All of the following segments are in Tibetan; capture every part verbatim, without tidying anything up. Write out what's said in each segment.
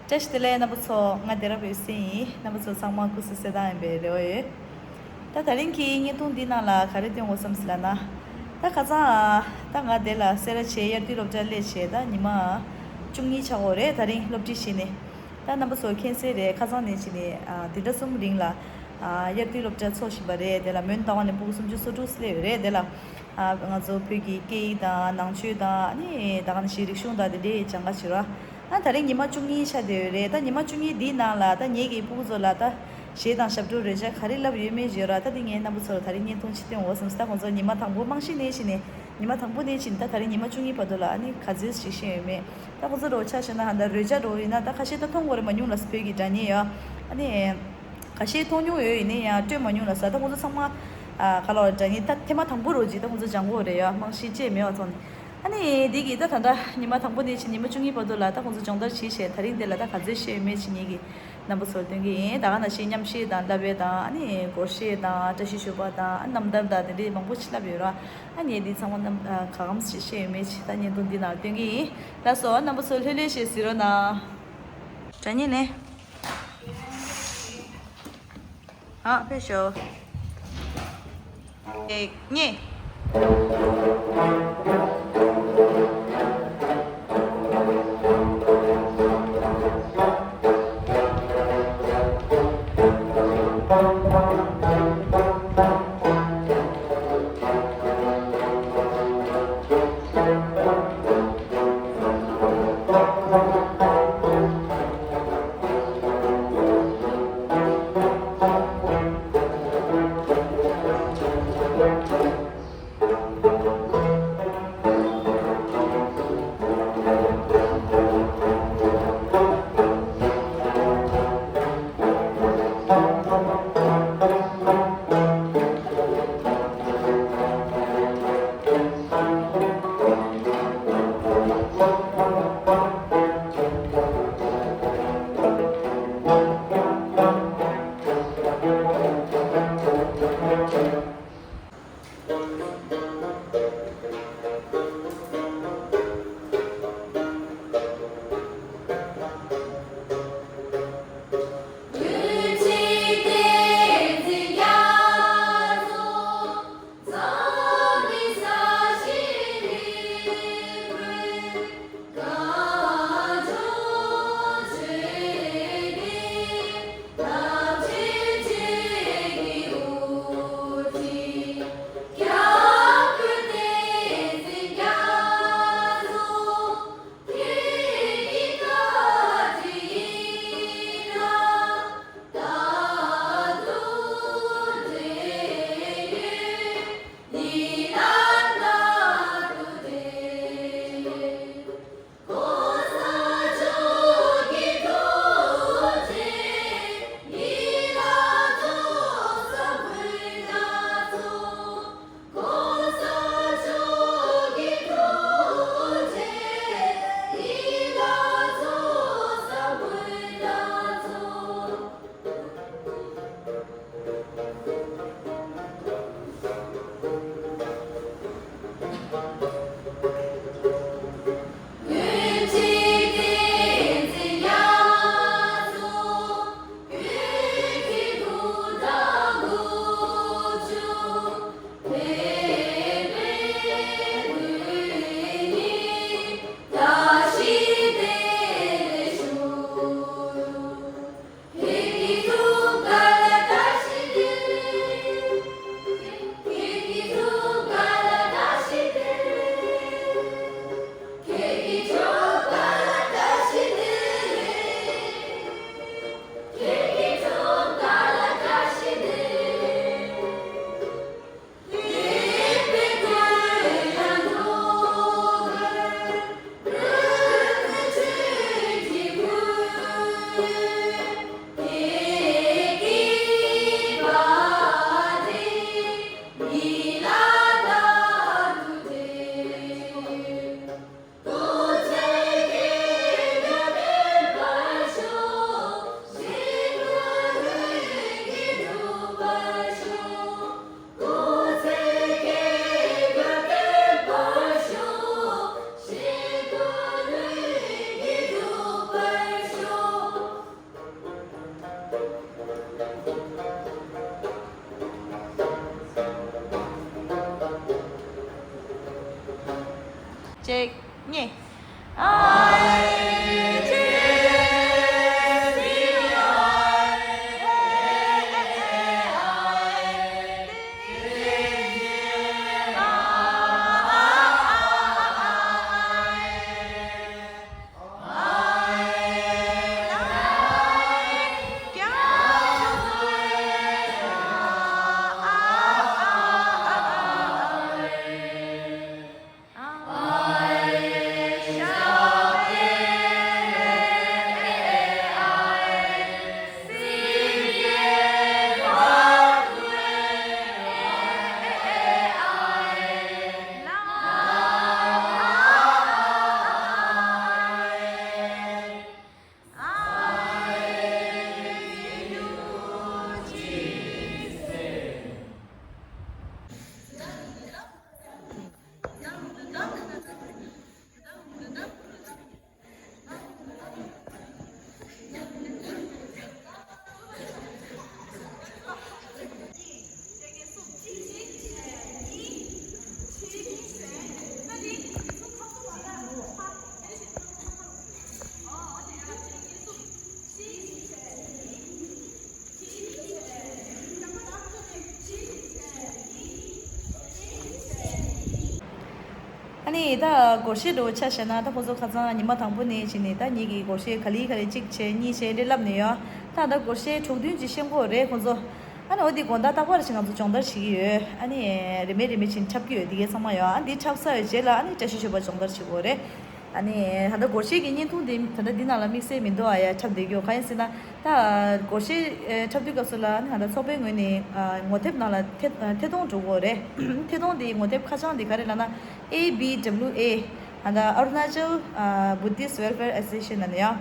བཀྲ་ཤིས་བདེ་ལེགས་རྣམ་པ་ཚོ། ང་བདེ་རབ་འོད་ཟེར་ཡིན། རྣམ་པ་ཚོ་ཚང་མ་སྐུ་གཟུགས་གསལ་ཐང་ཡིན་པའི་རེ་བ་ཡོད། ད་དེ་རིང་གི་བརྙན་ཐུང་འདི་ནང་ལ་ག་རེ་སྟོན་དགོས་བསམ་ཟེར་ལབ་ན། ད་ཁ་སང་ད་ང་དེ་ལ་སེ་ར་བྱེས་དབྱར་དུས་སློབ་གྲྭ་སླེབས་བྱས་ད་ཉི་མ་བཅུ་གཉིས་ཆགས་ཀྱི་ཡོད་རེད། དེ་རིང་སློབ་ཁྲིད་བྱས་ནས། ད་རྣམ་པ་ཚོ་མཁྱེན་གསལ་རེད། ཁ་སང་ནས་བྱས་ནས་ཨ་བདུན་ཕྲག་གསུམ་རིང་ལ་ཨ་དབྱར་དུས་སློབ་གྲྭ་འཚོགས་བཞིན་པ་རེད། དེ་ལ་མོན་རྟ་དབང་ནས་སྤུ་གུ་སུམ་ཅུ་སོ་དྲུག་སླེབས་ཡོད་རེད། དེ་ལ་ཨ་ང་ཚོ་བོད་ཀྱི་སྐད་ཡིག་དང་ནང་ཆོས་དང་ཨ་ནི་ད་ག་ནང་བཞིན་རིག་གཞུང་དང་དེ་འདྲའི་སྦྱང་ག་བྱེད་རོགས། ཨ་དེ་རིང་ཉི་མ་བཅུ་གཉིས་ཆགས་བསྡད་ཡོད་རེད། ད་ཉི་མ་བཅུ་གཉིས་འདིའི་ནང་ལ་ད་ངེད་ཀྱི་སྤུ་གུ་ཚོ་ལ་ད་གཞས་དང་ཞབས་བྲོ་རོལ་ཆ་ག་རེ་བསླབས་ཡོད་མེད་བརྗོད་རོགས། ད་འདི་ངས་རྣམ་པ་ཚོར་ད་རིང་བརྙན་ཐུང་ཅིག་སྟོན་དགོས་བསམ་སོང་། ད་ཁོང་ཚོ་ཉི་མ་དང་པོ་རྨང་གཞི་ནས་བྱས་ནས་ཉི་མ་དང་པོ་ནས་བྱས་ནས་ད་དེ་རིང་ཉི་མ་བཅུ་གཉིས་བར་དུ་ལ་ཨ་ནི་ག་ཚོད་ཞིག་ཤེས་ཡོད་མེད། ད་ཁོང་ཚོ་རོལ་ཆ་བྱས་ན་ཧ་ད་རོལ་ཆ་འདྲ་བོ་ཡིན་ན་ད་ཁ་ཤས་ད་མཐོང་དགོས་རེད། མ་མྱོང་ལ་བོད་ཀྱི་སྒྲ་སྙན་ཡོད། ཨ་ནི་ཁ་ཤས་མཐོང་མྱོང་ཡོད། ཡིན་ན་ཡང་སྤྲོད་མ་མྱོང་ལ་ཟ། ད་ཁོང་ཚོ་ཚང་མ་ཨ་ག་ལ་བ་སྒྲ་སྙན་ད་ཐེངས་མ་དང་པོ་རོལ་ཅིག་ད་ཁོང་ཚོ་སྦྱང་དགོས་རེད་ཡ། རྨང་གཞི་བཅས་མེད་པ་ཚོ་ནི། ཨ་ནི་འདི་གི་ད་ད་ལྟ་ཉི་མ་དང་པོ་ནས་བྱས་ཉི་མ་བཅུ་གཉིས་བར་དུ་ལ་ད་ཁོང་ཚོ་སྦྱོང་བརྡར་བྱས་བྱས་དེ་རིང་འདི་ལ་ད་ག་ཚོད་ཤེས་ཡོད་མེད་བྱས་ངེད་ཀྱི་རྣམ་པ་ཚོར་སྟོན་གྱི་ཡིན། ད་ག་ནང་བཞིན་མཉམ་བཤད་དང་བསླབ་པ་དང་ཨ་ནི་སྒོར་གཞས་དང་བཀྲ་ཤིས་ཞོལ་པ་དང་ཨ་རྣམ་ཐར་དང་དེ་འདྲའི་མང་པོ་ཞིག་བསླབ་ཡོད་ར། ཨ་ནི་འདི་ཚང་མ་རྣམ་ཨ་ག་གམ་ཞིག་ཤེས་ཡོད་མེད་ཅིག་ད་བརྙན་ཐུང་འདི་ནང་སྟོན་གྱི་ཡིན། ལགས་སོ། རྣམ་པ་ཚོ་ལྷོད་ལྷོད་བྱས་གཟིགས་རོགས་གནང་། སྒྲ་སྙན་ནས། ཨ་ཕེབས་ཤོག་གཉིས། གཅིག་གཉིས། ཨ་ནི་ད་སྒོར་གཞས་འདྲ་བོ་ཆ་བཞག་ན། ད་ཁོ་ཚོ་ཁ་སང་ཉི་མ་དང་པོ་ནས་བྱས་ནས་ད་ངེད་ཀྱིས་སྒོར་གཞས་ག་ལེ་ག་ལེ་གཅིག་བྱས་གཉིས་བྱས་འདྲ་ལབ་ནས་ཡོད། ད་ད་སྒོར་གཞས་དྲུག་བདུན་ཅིག་ཤེས་ཀྱི་ཡོད་རེད་ཁོ་ཚོ། ཨ་ནི་འོ་དེ་དགོང་དག་རྟག་པར་ཞིག་ང་ཚོ་སྦྱོང་བརྡར་བྱེད་ཀྱི་ཡོད། ཨ་ནི་རེ་མེད་རེ་མེད་བྱས་ནས་འཁྲབ་ཀྱི་ཡོད། དེ་གའི་ཚང་མ་ཡོད། ཨ་འདི་འཁྲབ་ཚར་བའི་རྗེས་ལ་ཨ་ནི་བཀྲ་ཤིས་ཞོལ་པ་སྦྱོང་བརྡར་བྱེད་དགོས་རེད། ཨ་ནི་ད་ལྟ་སྒོར་གཞས་ཀྱི་བརྙན་ཐུང་འདི་ད་ལྟ་འདི་ནང་ལ་དམིགས་བསལ་མི་འདུག་ཨ། ཡ་འཁྲབ་བསྡད་ཀྱི་ཡོད། གང་ཡིན་ཟེར་ན་ད་སྒོར་གཞས་འཁྲབ་དུས་སྐབས་སུ་ལ་ཨ་ནི་ང་ད་ཚོགས་པའི་ངོས་ནས་ངོ་དེབ་ནང་ལ་ཐད་ཐད་གཏོང་འགྲོ་དགོས་རེད། ཐད་གཏོང་འདི་ངོ་དེབ་ཁ་བྱང་འདི་ག་རེ་ལབ་ན། A B W A ད་Arunachal Buddhist Welfare Association ལབ་ནས་ཡ།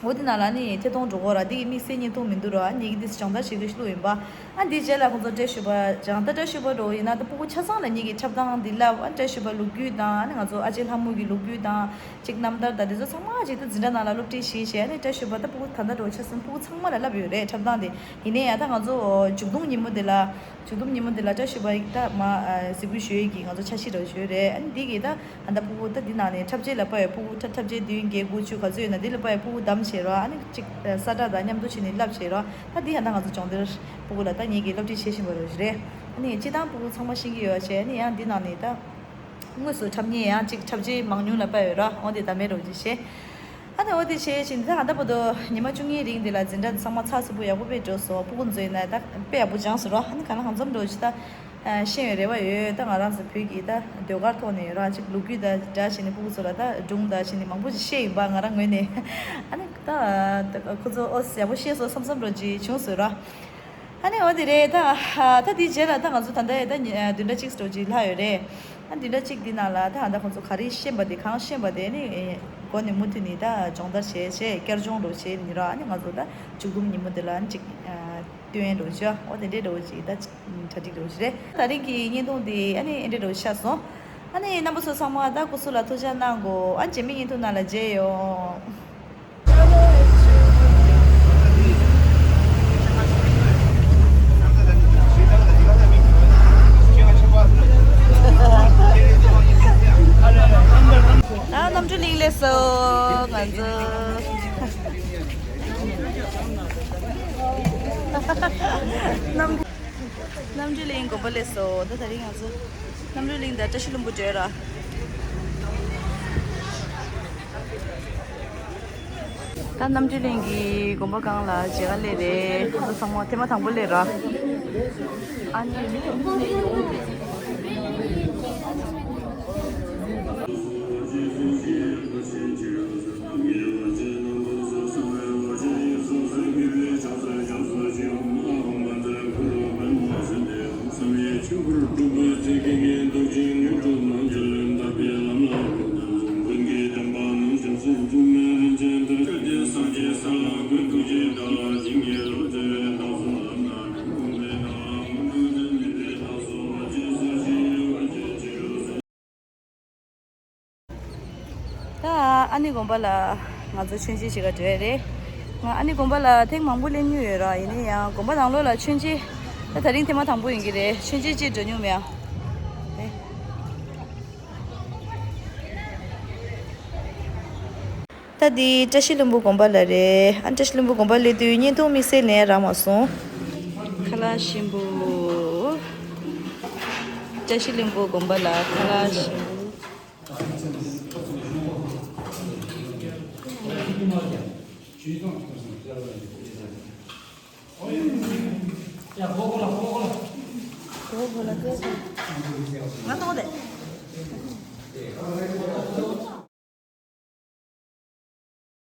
འོ་དེ་ནང་ལ་ནི་ཐད་གཏོང་འགྲོ་དགོས་ར། འདི་གི་དམིགས་བསལ་བརྙན་ཐུང་མི་འདུག་ར། ངེད་ཀྱིས་འདི་སྦྱོང་བརྡར་བྱེད་དུས་བླུགས་ཡིན་པ། ཨ་འདིའི་རྗེས་ལ་ཁོང་ཚོ་བཀྲ་ཤིས་པ་སྦྱང་། ད་བཀྲ་ཤིས་པ་འགྲོ་ཡིན་ན་ད་ཕྲུ་གུ་ཆ་ཚང་ལ་ངེད་ཀྱིས་འཁྲབ་སྟངས་འདི་བསླབ། ཨ་བཀྲ་ཤིས་པ་ལོ་རྒྱུས་དང་། ཨ་ནི་ང་ཚོ་ཨ་ཅེ་ལྷ་མོ་གི་ལོ་རྒྱུས་དང་ཅིག་རྣམ་ཐར་དང་དེ་ཚོ་ཚང་མ་ཅིག་ད་འཛིན་གྲྭ་ནང་ལ་སློབ་ཁྲིད་བྱས་བྱས། ཨ་ནི་བཀྲ་ཤིས་པ་ད་ཕྲུ་གུ་ད་ལྟ་འགྲོ་ཆ་ཚང་ཕྲུ་གུ་ཚང་མ་ལ་བསླབ་ཡོད་རེད་འཁྲབ་སྟངས་དེ། ཡིན་ནའི་ཡང་ད་ང་ཚོ་མཇུག་སྡོམ་ཉིན་མོ་དེ་ལ། མཇུག་སྡོམ་ཉིན་མོ་འདི་ལ་བཀྲ་ཤིས་པ་ཡིས་ད་མ་གཟིགས་འབུལ་ཞུ་ཡས་ཀྱི་ང་ཚོ་འཆར་གཞི་འདྲ་བོ་ཞིག་ཡོད་རེད། ཨ་ནི་འདི་གིས་ད་ཨ་ད་ཕྲུ་གུ་ད་འདི་ནང་ནས་འཁྲབ་ཆས་ལ་དཔའ་བའི་ཕྲུ་གུ་འཁྲབ་འཁྲབ་ཆས་བདུན་བརྒྱད་དགུ་བཅུ་ག་ཚོད་ཡོད་ན་འདི་ལ་དཔའ་བའི་ཕྲུ་གུ་བདམས་བྱས་རོགས། ཨ་ནི་གཅིག་ས་བཀྲ་དང་མཉམ་དུ་བྱས་ནས་བསླབ་བྱས་རོགས། ད་འདི་ཡང་ད་ང་ཚོ་སྦྱོང་བརྡར་ཕྲུ་གུ་ལ་ད་ངེད་ཀྱིས་སློབ་ཁྲིད་བྱེད་བཞིན་པ་རོ་ཞིག་རེད། ཨ་ནི་སྤྱིར་བཏང་ཕྲུ་གུ་ཚང་མ་ཤེས་ཀྱི་ཡོད་བྱས། ཨ་ནི་ཡང་འདི་ནང་ནས་ད། དངོས་སུ་འཁྲབ་མཁན་ཡང་གཅིག་འཁྲབ་ཆས་མང་ཉུང་ལ་དཔའ་བའི་ར། འོ་དེ་ད་མེད་རོགས་ཅིག་བྱས། ཨ་ནི་འོ་དེ་བྱས་བྱས་ད་ཧ་ད་བར་དུ་ཉི་མ་བཅུ་གཉིས་རིང་དེ་ལ་འཛིན་གྲྭ་ཚང་མ་ཚགས་ཚུད་པོ་ཡག་པོ་དཔེ་འགྲོ་སོང་། ཕྲུ་གུ་ཚོ་ཡིན་ན་ད་དཔེ་ཡག་པོ་སྦྱངས་སོང་ར། ཨ་ནི་གང་ལ་གང་འཚམ་འགྲོ་ཅིག་ད་ཤེས་ཡོད་རེ་བ་ཡོད། ད་ང་རང་ཚོ་བོད་ཀྱི་ད་ཟློས་གར་ཐོག་ནས་ར་གཅིག་ལོ་རྒྱུས་ད་འདྲ་བྱས་ནས་ཕྲུ་གུ་ཚོ་ལ་ད་སྒྲུང་ད་བྱས་ནས་མང་པོ་ཅིག་བཤད་ཡིན་པ་ང་རང་ངོས་ནས། ཨ་ནི་ད་ཁོ་ཚོ་ཨོ་ཡག་པོ་ཤེས་སོང་བསམ་བསམ་འགྲོ་ཅིག་བྱུང་སོང་ར། ཨ་ནི་འོ་དེ་རེད། ད་ད་དེའི་རྗེས་ལ་ད་ང་ཚོ་ད་ལྟ་ད་ཉི་བདུན་ཕྲག་གཅིག་འགྲོ་ཅིག་ལྷག་ཡོད་རེད། ཨ་བདུན་ཕྲག་གཅིག་འདི་ནང་ལ་ད་ད་ཁོང་ཚོ་ག་རེ་ཤེས་པ་དེ་གང་ཤེས་པ་དེ་ནི་མགོ་ནས་མུ་མཐུད་ནས་ད་སྦྱོང་བརྡར་བྱས་བྱས་བསྐྱར་སྦྱོང་རོགས་བྱས་ནི་རོགས། ཨ་ནི་ང་ཚོ་ད་མཇུག་སྡོམ་ཉིན་མོ་དེ་ལ་ཨ་ནི་ཅིག་སྟོན་རོགས་བྱས། འོ་དེ་འདྲའི་རོགས་ཅིག་ད་གྲ་སྒྲིག་རོགས་ཞིག་རེད། ད་རིང་གི་བརྙན་ཐུང་འདི་ཨ་ནི་ཨེ་འདྲའི་རོགས་ཤ་སོང་། ཨ་ནི་རྣམ་པ་ཚོ་ཚང་མ་ད་སྐུ་གཟུགས་ལ་ཐུགས་ཅག་གནང་དགོས། ཨ་རྗེས་མའི་བརྙན་ཐུང་ནང་ལ་མཇལ་ཡོང་། ཨ་རྣམ་གྲོལ་གླིང་སླེབས་སོང་ང་ཚོ། རྣམ་རྣམ་གྲོལ་གླིང་དགོན་པ་སླེབས་སོང་། ད་དེ་རིང་ང་ཚོ་རྣམ་གྲོལ་གླིང་དང་བཀྲ་ཤིས་ལྷུན་པོ་བྲལ་ར། ད་རྣམ་གྲོལ་གླིང་གི་དགོན་པ་སྒང་ལ་མཇལ་ཁ་སླེབས་རེད། ཁོ་ཚོ་ཚང་མ་ཐེངས་མ་དང་པོ་སླེབས་ར། ཨ་ནི། ད་ཨ་ནི་དགོན་པ་ལ་ང་ཚོ་མཆོད་མཇལ་བྱེད་ག་འགྲོ་ཡ་རེད། ང་ཨ་ནི་དགོན་པ་ལ་ཐེངས་མང་པོ་སླེབས་མྱོང་ཡོད་ར། ཡིན་ན་ཡང་དགོན་པ་ནང་ལོགས་ལ་མཆོད་མཇལ་ད་དེ་རིང་ཐེངས་མ་དང་པོ་ཡིན་གྱི་རེད། མཆོད་མཇལ་ཅིག་འགྲོ་མྱོང་མེད་ཨ། འདི་བཀྲ་ཤིས་ལྷུན་པོ་དགོན་པ་ལ་རེད། ཨ། བཀྲ་ཤིས་ལྷུན་པོ་དགོན་པ་སླེབས་དུས་བརྙན་ཐུང་དམིགས་བསལ་ལེན་རག་མ་སོང་། ཁ་ལག་ཞིམ་པོ། བཀྲ་ཤིས་ལྷུན་པོ་དགོན་པ་ལ་ཁ་ལག་ཞིམ་པོ། ང་གཏོང་དེ།